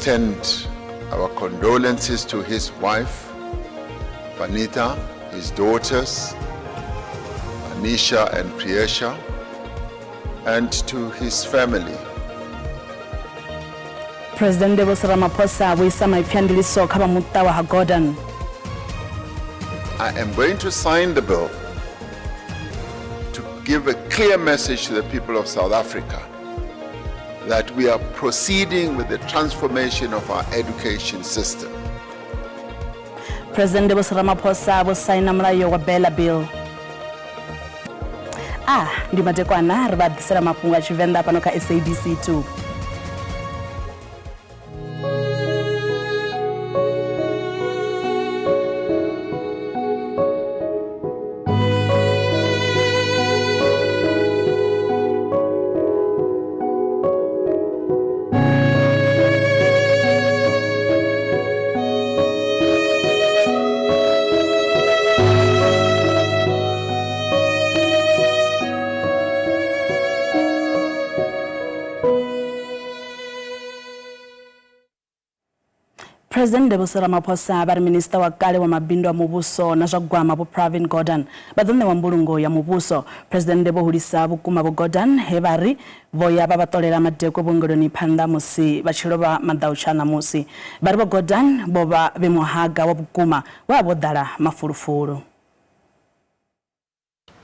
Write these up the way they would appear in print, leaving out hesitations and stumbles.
extend our condolences to his wife, Vanita, his daughters, Anisha and Priyesha, and to his family. Presidennde Vho Cyril Ramaphosa vho isa maipfi a ndiliso kha vha muṱa wa ha Gordhan. I am going to sign the bill to give a clear message to the people of South Africa that we are proceeding with the transformation of our education system. Presidennde Vho Cyril Ramaphosa vho saina mulayo wa Bela Bill. A ndi madekwana ri vha ḓisela mafhungo a Tshivenḓa fhano kha SABC 2. Presidennde Vho Cyril Ramaphosa vha ri minisiṱa wa kale wa mabindu a muvhuso na zwa gwama Vho Pravin Gordhan vha ḓo ṋewa mbulungo ya muvhuso. Presidennde vho hulisa vhukuma Vho Gordhan he vha ri vho ya vha vha ṱolela madekwe vhuongeloni phanḓa musi vha tshi lovha maḓautsha a ṋamusi. Vha ri Vho Gordhan vho vha vhe muhaga wa vhukuma we a vha o ḓala mafulufulu.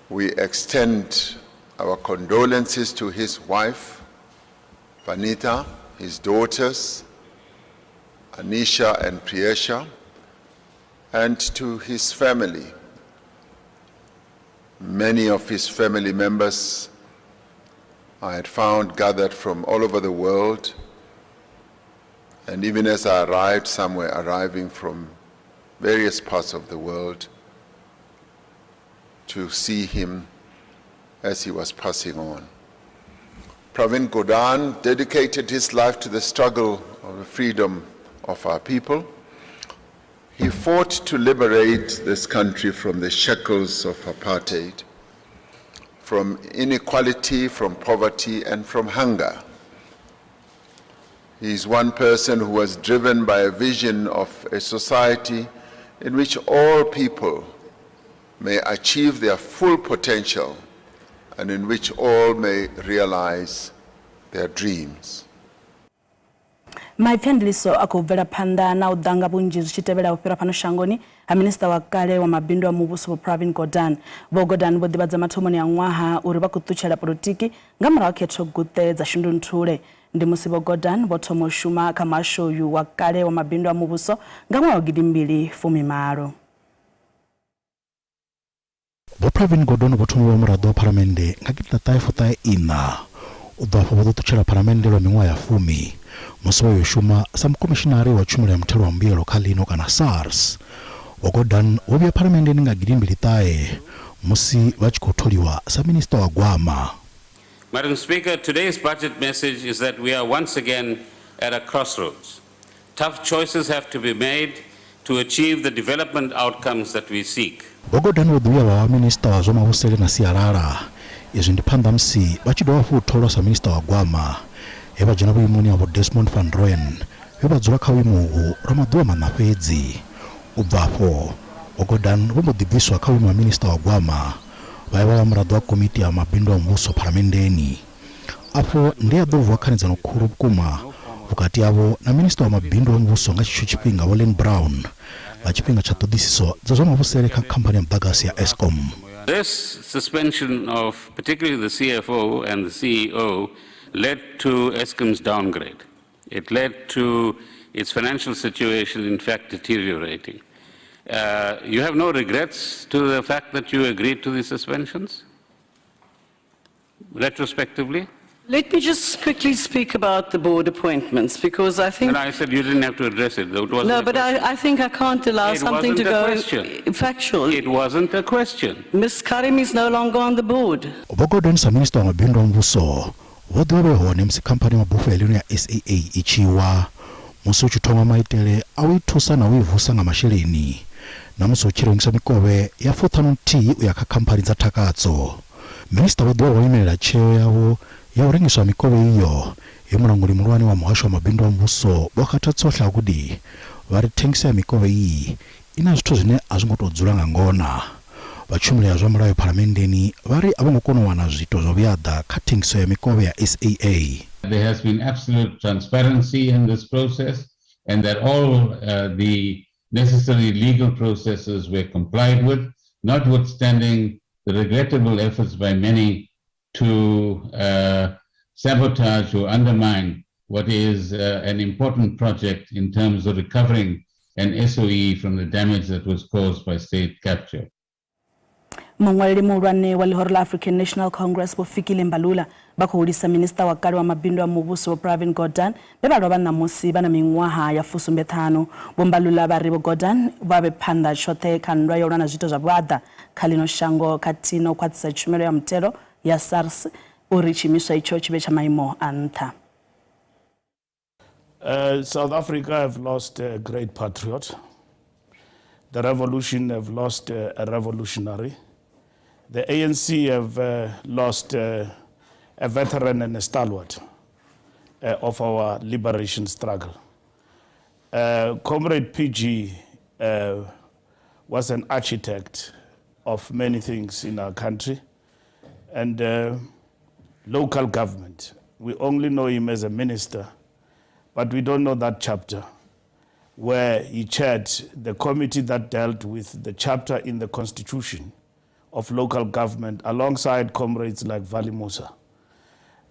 We extend our condolences to his wife, Vanita, his daughters, Anisha and Priyesha, and to his family. Many of his family members I had found gathered from all over the world, and even as I arrived, some were arriving from various parts of the world to see him as he was passing on. Pravin Gordhan dedicated his life to the struggle of the freedom of our people. He fought to liberate this country from the shackles of apartheid, from inequality, from poverty, and from hunger. He is one person who was driven by a vision of a society in which all people may achieve their full potential and in which all may realize their dreams. Maipfi a ndiliso a khou bvela phanḓa na u ḓa nga vhunzhi zwi tshi tevhela u fhira fhano shangoni ha minisiṱa wa kale wa mabindu a muvhuso Vho Pravin Gordhan. Vho Gordhan vho ḓivhadza mathomoni a ṅwaha uri vha khou ṱutshela polotiki nga murahu ha khetho guṱe dza Shundunthule. Ndi musi Vho Gordhan vho thoma u shuma kha muhasho uyu wa kale wa mabindu a muvhuso nga ṅwaha wa gidimbili fumi malo. Vho Pravin Gordhan vho thoma u vha muraḓo wa Phalamennde nga gidiḓaṱahe fuṱahe iṋa. U bva afho vho ḓo ṱutshela Phalamennde lwa miṅwaha ya fumi musi vho yo shuma sa mukomishinari wa tshumelo ya muthelo wa mbuyelo kha ḽino kana SARS. Vho Gordhan vho vhuya Phalamenndeni nga gidimbili ṱahe musi vha tshi khou tholiwa sa Minisiṱa wa Gwama. Madam Speaker, today's budget message is that we are once again at a crossroads. Tough choices have to be made to achieve the development outcomes that we seek. Vho Gordhan vho ḓi vhuya vha vha Minisiṱa wa zwa Mavhusele na Sialala. Izwi ndi phanḓa musi vha tshi dovha hafhu u tholwa sa Minisiṱa wa Gwama, he vha dzhena vhuimoni ha Vho Desmond van Rooyen vhe vha dzula kha vhuimo uhu lwa maḓuvha maṋa fhedzi. U bva afho, Vho Gordhan vho mbo ḓi bviswa kha vhuimo ha Minisiṱa wa Gwama vha ya vha vha muraḓo wa Komiti ya Mabindu a Muvhuso Phalamenndeni. Afho ndi he ha ḓo vuwa khanedzano khulu vhukuma vhukati havho na Minisiṱa wa Mabindu a Muvhuso nga tshetsho tshifhinga Vho Lynne Brown nga tshifhinga tsha ṱhoḓisiso dza zwa mavhusele kha khamphani ya muḓagasi ya Eskom. This suspension of particularly the CFO and the CEO led to Eskom's downgrade. It led to its financial situation, in fact, deteriorating. You have no regrets to the fact that you agreed to the suspensions? Retrospectively? Let me just quickly speak about the board appointments, because I think... And I said you didn't have to address it. It wasn't No, a but question. I think I can't allow It something to wasn't a go question. factual. It wasn't a question. Ms. Karim is no longer on the board. Vho Gordhan sa Minisiṱa wa Mabindu a Muvhuso vho ḓivha vhe hone musi khamphani ya mabufho ya ḽino ya SAA i tshi wa, musi hu tshi thoma maitele a u i thusa na u i vusa nga masheleni na musi hu tshi rengiswa mikovhe ya fuṱhanu nthihi u ya kha khamphani dza thakatso. Minisiṱa vho ḓivha vho imelela tsheo yavho ya u rengiswa ha mikovhe iyo he mulanguli muhulwane wa muhasho wa mabindu a muvhuso Vho Kgathatso Hlakudi vha ri thengiso ya mikovhe iyi i na zwithu zwine a zwi ngo tou dzula nga ngona. Vha tshumelo ya zwa mulayo phalamenndeni vha ri a vho ngo kona u wana zwiito zwa vhuaḓa kha thengiso ya mikovhe ya SAA. There has been absolute transparency in this process and that all the necessary legal processes were complied with, notwithstanding the regrettable efforts by many to sabotage or undermine what is an important project in terms of recovering an SOE from the damage that was caused by state capture. Muṅwaleli muhulwane wa ḽihoro ḽa African National Congress Vho Fikile Mbalula vha khou hulisa minisiṱa wa kale wa mabindu a muvhuso Vho Pravin Gordhan vhe vha lovha ṋamusi vha na miṅwaha ya fusumbe-ṱhanu. Vho Mbalula vha ri Vho Gordhan vha vhe phanḓa tshoṱhe kha nndwa ya u lwa na zwiito zwa vhuaḓa kha ḽino shango khathihi na u khwaṱhisa tshumelo ya muthelo ya SARS uri tshiimiswa itsho tshi vhe tsha maimo a nṱha. South Africa have lost a great patriot. The revolution have lost a revolutionary. The ANC have lost a veteran and a stalwart of our liberation struggle. Comrade PG was an architect of many things in our country and local government. We only know him as a minister, but we don't know that chapter where he chaired the committee that dealt with the chapter in the constitution of local government alongside comrades like Valli Moosa.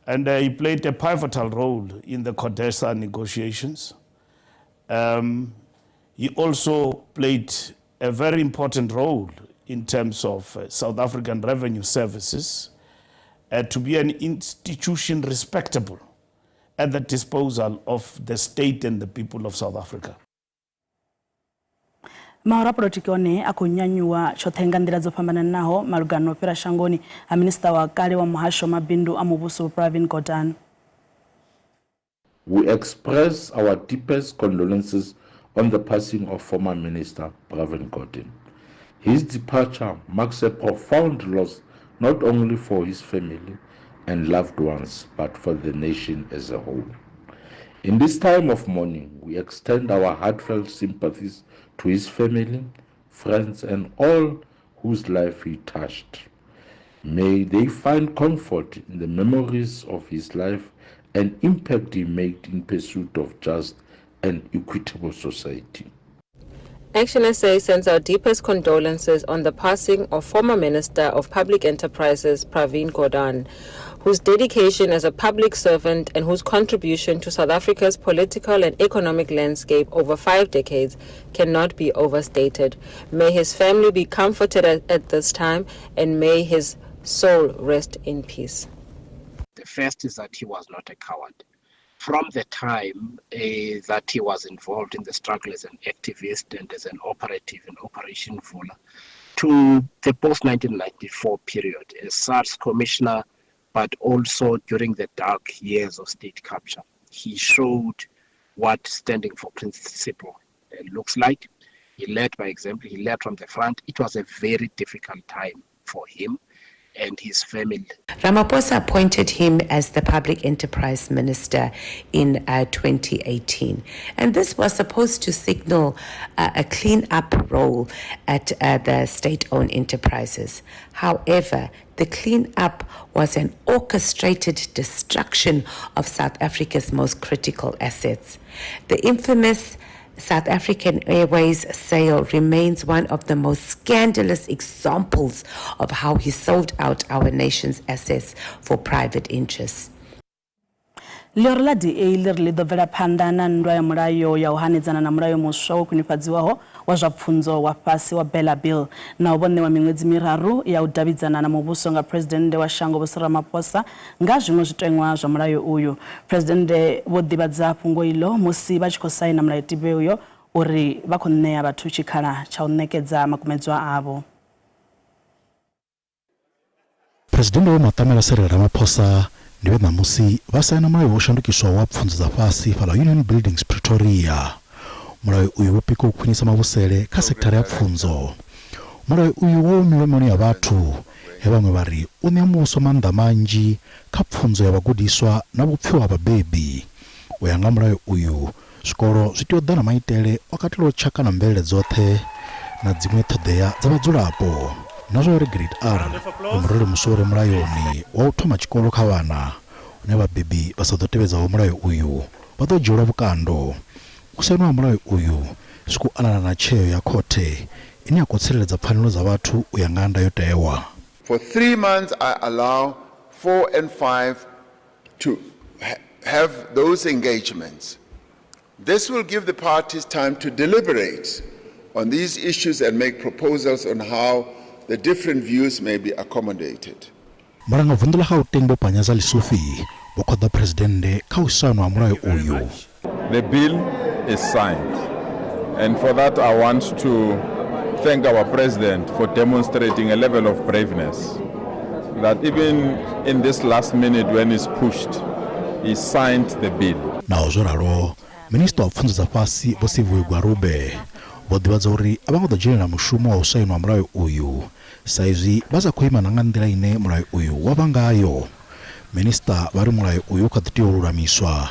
And he played a pivotal role in the CODESA negotiations. He also played a very important role in terms of South African Revenue Services to be an institution respectable at the disposal of the state and the people of South Africa. Mahoro a polotiki one a khou nyanyuwa tshoṱhe nga nḓila dzo fhambananaho malugana na u fhira shangoni ha minisiṱa wa kale wa muhasho wa mabindu a muvhuso Pravin Gordhan. We express our deepest condolences on the passing of former Minister Pravin Gordhan. His departure marks a profound loss not only for his family and loved ones, but for the nation as a whole. In this time of mourning, we extend our heartfelt sympathies to his family, friends, and all whose life he touched. May they find comfort in the memories of his life and impact he made in pursuit of just and equitable society. ActionSA sends our deepest condolences on the passing of former Minister of Public Enterprises Pravin Gordhan, whose dedication as a public servant and whose contribution to South Africa's political and economic landscape over 5 decades cannot be overstated. May his family be comforted at this time, and may his soul rest in peace. The first is that he was not a coward. From the time that he was involved in the struggle as an activist and as an operative in Operation Vula, to the post-1994 period as SARS commissioner, but also during the dark years of state capture, he showed what standing for principle looks like. He led by example, he led from the front. It was a very difficult time for him and his family. Ramaphosa appointed him as the Public Enterprise Minister in 2018. And this was supposed to signal a clean-up role at the state-owned enterprises. However, the clean-up was an orchestrated destruction of South Africa's most critical assets. The infamous South African Airways sale remains one of the most scandalous examples of how he sold out our nation's assets for private interests. Ḽihoro ḽa DA ḽi ri ḽi ḓo bvela phanḓa na nndwa ya mulayo ya u hanedzana na mulayo muswa wo khwinifhadziwaho wa zwa pfunzo wa fhasi wa Bela Bill, na u vho ṋewa miṅwedzi miraru ya u davhidzana na muvhuso nga Phresidennde wa shango Vho Cyril Ramaphosa nga zwiṅwe zwiteṅwa zwa mulayo uyu. Phresidennde vho ḓivhadza fhungo iḽo musi vha tshi khou saina mulayotibe uyo uri vha khou ṋea vhathu tshikhala tsha u ṋekedza makumedzwa avho. Phresidennde Vho Matamela Cyril Ramaphosa ndi vhe ṋamusi vha saina mulayo wo shandukiswaho wa pfunzo dza fhasi fhaḽa Union Buildings Pretoria. Mulayo uyu wo pika u khwinisa mavhusele kha sekithara ya pfunzo. Mulayo uyu wo milomoni ya vhathu, he vhaṅwe vha ri u ṋea muvhuso maanḓa manzhi kha pfunzo ya vhagudiswa na vhupfiwa ha vhabebi. U ya nga mulayo uyu, zwikolo zwi tea u ḓa na maitele o katelaho tshaka na mvelele dzoṱhe na dziṅwe ṱhoḓea dza vhadzulapo. Na zwa uri Grade R ndi murole muswa u re mulayoni wa u thoma tshikolo kha vhana, hune vhabebi vha sa ḓo tevhedzaho mulayo uyu vha ḓo dzhielwa vhukando. U sainwa ha mulayo uyu zwi khou anana na tsheo ya khothe ine ya khou tsireledza pfanelo dza vhathu u ya nga ha ndayotewa. For three months I allow four and five to have those engagements. This will give the parties time to deliberate on these issues and make proposals on how the different views may be accommodated. Mulangavunḓu ḽa Gauteng Vho Panyaza Lesufi vho khoḓa Phresidennde kha u sainwa ha mulayo uyu. The bill is signed and for that I want to thank our president for demonstrating a level of braveness that even in this last minute when he's pushed, he signed the bill. Naho zwo ralo, Minisiṱa wa Pfunzo dza Fhasi Vho Siviwe Gwarube vho ḓivhadza uri a vha ngo ḓo dzhenela mushumo wa u sainwa ha mulayo uyu sa izwi vha sa khou ima na nga nḓila ine mulayo uyu wa vha ngayo. Minisiṱa vha ri mulayo uyu u kha ḓi tea u lulamiswa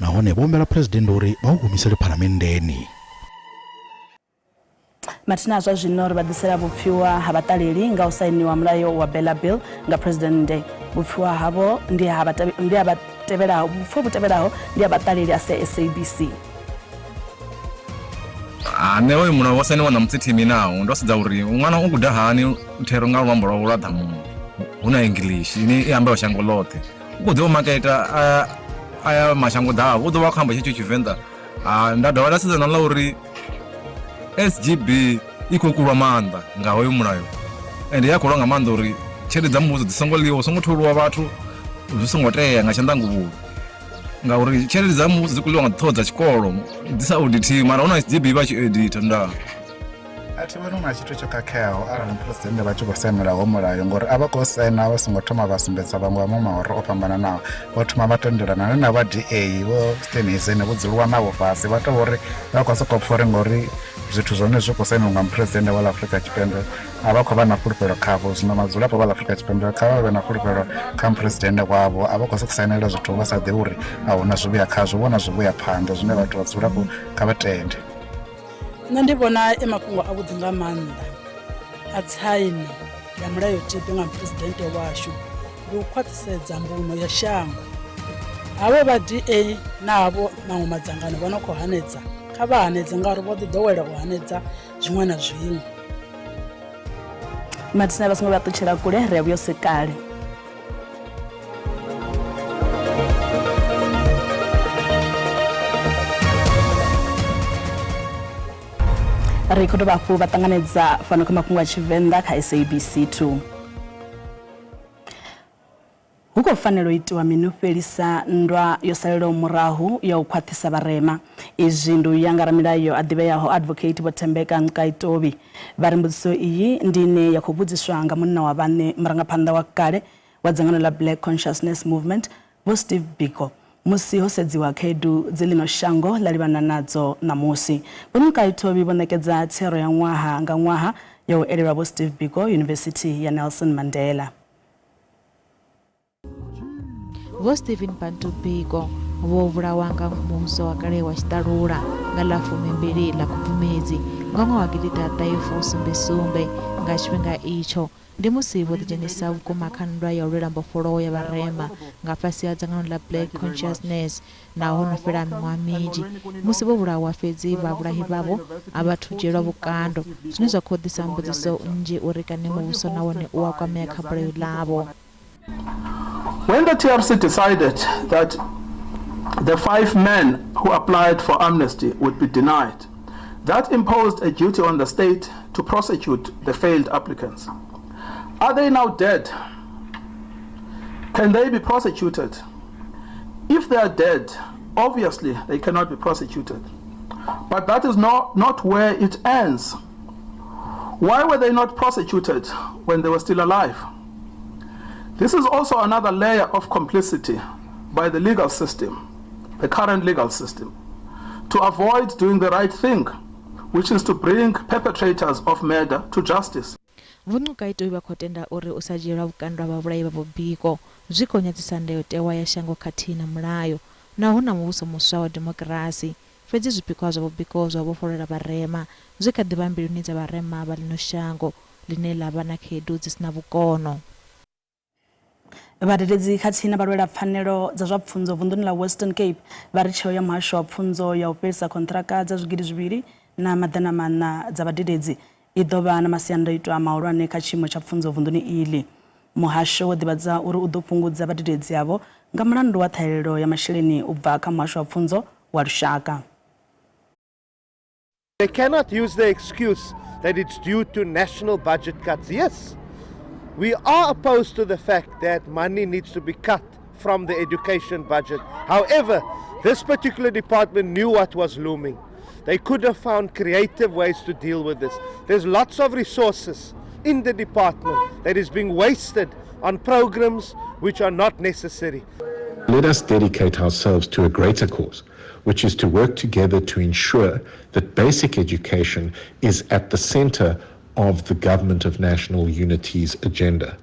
nahone vho humbela Phresidennde uri vha u humisele Phalamenndeni. Mathina zwa zwino ri vha ḓisela vhupfiwa ha vhaṱaleli nga u sainiwa mulayo wa Bela Bill nga Phresidennde. Vhupfiwa havho ndi ha ndi ha vhatevhelaho vhupfiwa vhu tevhelaho ndi ha vhaṱaleli a SABC. Ha nṋe hoyu mulayo wo sainiwa ṋamusi thiimi nawo ndo sedza uri ṅwana u guda hani thero nga luambo lwawe lwa ḓamuni hu na English ine i ambiwa shango ḽoṱhe u khou ḓi maketa a ya mashango ḓavha u ḓo vha khou amba tshetsho Tshivenḓa nda dovha nda sedza na ḽa uri SGB i khou kulwa maanḓa nga hoyo mulayo ende ya khou lwa nga maanḓa uri tshelede dza muvhuso dzi songo ḽiwa hu songo tholiwa vhathu zwi songo tea nga tshanḓanguvhoni ngauri tshelede dza muvhuso dzi khou ḽiwa nga ṱhoho dza tshikolo dzi sa audithiwi mara hu na SGB vha tshi auditha ndaa. A thi vhoni hu na tshithu tsho khakheaho arali muphuresidennde vha tshi khou sainela hoyu mulayo ngori a vha khou saina vha songo thoma vha sumbedza vhaṅwe vha maṅwe mahoro o fhambananaho vho thoma vha tendelana na na vha DA vho Steenhuisen vho dzuliwa navho fhasi vha tou uri vha khou sokou pfha uri ngori zwithu zwone zwi khou sainiwa nga muphuresidennde wa ḽa Afrika Tshipembe a vha khou vha na fhulufhelo khavho zwino vhadzulapo vha ḽa Afrika Tshipembe kha vha vhe na fhulufhelo kha muphuresidennde wavho a vha khou sokou sainela zwithu vha sa ḓivhi uri a huna zwivhuya khazwo vhona zwivhuya phanḓa zwine vhathu vhadzulapo kha vha tende. Nṋe ndi vhona e mafhungo avhuḓi nga maanḓa a tsaino ya mulayotibe nga muphuresidennde washu ndi u khwaṱhisedza mbuno ya shango. Havho vha DA na havho maṅwe madzangano vha no khou hanedza kha vha hanedze ngauri vho ḓi ḓowela u hanedza zwiṅwe na zwiṅwe. Mathina vha songo vha ṱutshela kule ri a vhuya u si kale. Ri khou dovha hafhu vha ṱanganedza fhano kha mafhungo a Tshivenḓa kha SABC 2. Hu khou fanela u itiwa mini u fhelisa nndwa yo salelaho murahu ya u khwaṱhisa vharema? Izwi ndi u ya nga ramilayo a ḓivheaho Advocate Vho Thembeka Ngcukaitobi. Vha ri mbudziso iyi ndi ine ya khou vhudziswa nga munna wa vhaṋe murangaphanḓa wa kale wa dzangano ḽa Black Consciousness Movement Vho Steve Biko musi ho sedziwa khaedu dze ḽino shango ḽa livhana nadzo ṋamusi. Vho Ngcukaitobi vho ṋekedza thero ya ṅwaha nga ṅwaha ya u elelwa Vho Steve Biko Yunivesithi ya Nelson Mandela. Vho Stephen Bantu Biko vho vhulawa nga muvhuso wa kale wa tshiṱalula nga ḽa fumimbili ḽa Khubvumedzi nga ṅwaha wa gidiḓaṱahe fusumbe sumbe. Nga tshifhinga itsho ndi musi vho ḓidzhenisa vhukuma kha nndwa ya u lwela mbofholowo ya vharema nga fhasi ha dzangano ḽa Black Consciousness Naho ho no fhela miṅwaha minzhi musi vho vhulawa, fhedzi vhavhulahi vhavho a vha athu dzhielwa vhukando, zwine zwa khou ḓisa mbudziso nnzhi uri kani muvhuso na wone u a kwamea kha bulayo ḽavho. When the TRC decided that the five men who applied for amnesty would be denied, that imposed a duty on the state to prosecute the failed applicants. Are they now dead? Can they be prosecuted? If they are dead, obviously they cannot be prosecuted. But that is not, not where it ends. Why were they not prosecuted when they were still alive? This is also another layer of complicity by the legal system, the current legal system, to avoid doing the right thing which is to bring perpetrators of murder to justice. Vho Ngcukaitobi vha khou tenda uri u sa dzhielwa vhukando ha vhavhulayi vha Vho Biko zwi khou nyadzisa ndayotewa ya shango khathihi na mulayo. Naho hu na muvhuso muswa wa demokirasi, fhedzi zwipikwa zwa Vho Biko zwa u vhofholola vharema zwi kha ḓi vha mbiluni dza vharema vha ḽino shango ḽine ḽa vha na khaedu dzi si na vhukono. Vhadededzi khathihi na vhalwela pfanelo dza zwa pfunzo vunḓuni ḽa Western Cape vha ri tsheo ya muhasho wa pfunzo ya u fhelisa khonṱhiraka dza 2400 dza vhadededzi i ḓo vha na masiandaitwa mahulwane kha tshiimo tsha pfunzo vunḓuni iḽi. Muhasho wo ḓivhadza uri u ḓo fhungudza vhadededzi avho nga mulandu wa ṱhahelelo ya masheleni u bva kha muhasho wa pfunzo wa lushaka. They cannot use the excuse that it's due to national budget cuts. Yes, we are opposed to the fact that money needs to be cut from the education budget. However, this particular department knew what was looming. They could have found creative ways to deal with this. There's lots of resources in the department that is being wasted on programs which are not necessary. Let us dedicate ourselves to a greater cause, which is to work together to ensure that basic education is at the center of the Government of National Unity's agenda.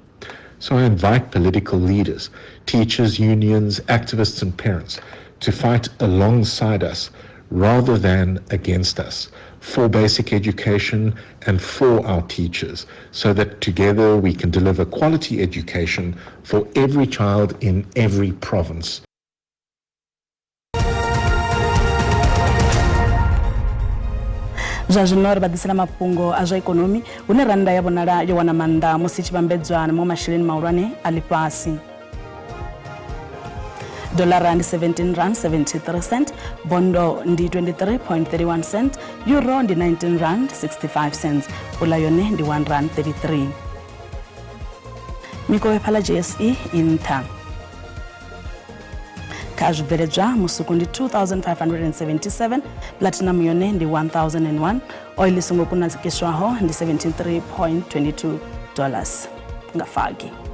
So I invite political leaders, teachers, unions, activists, and parents to fight alongside us rather than against us for basic education and for our teachers, so that together we can deliver quality education for every child in every province. Zwa zwino ri vha ḓisela mafhungo a zwa ikonomi, hune rannda ya vhonala yo wana maanḓa musi i tshi vhambedzwa na maṅwe masheleni mahulwane a ḽifhasi. Dolara ndi 17 rand 73 cent, bondo ndi 23.31 cent, euro ndi 19 rand 65 cents, pula yone ndi 1 rand 33. Mikovhe fhala JSE i nṱha. Kha zwibveledzwa, musuku ndi 2577, platinum yone ndi 1001, oil i songo kunakiswaho ndi 73.22 dollars nga fagi.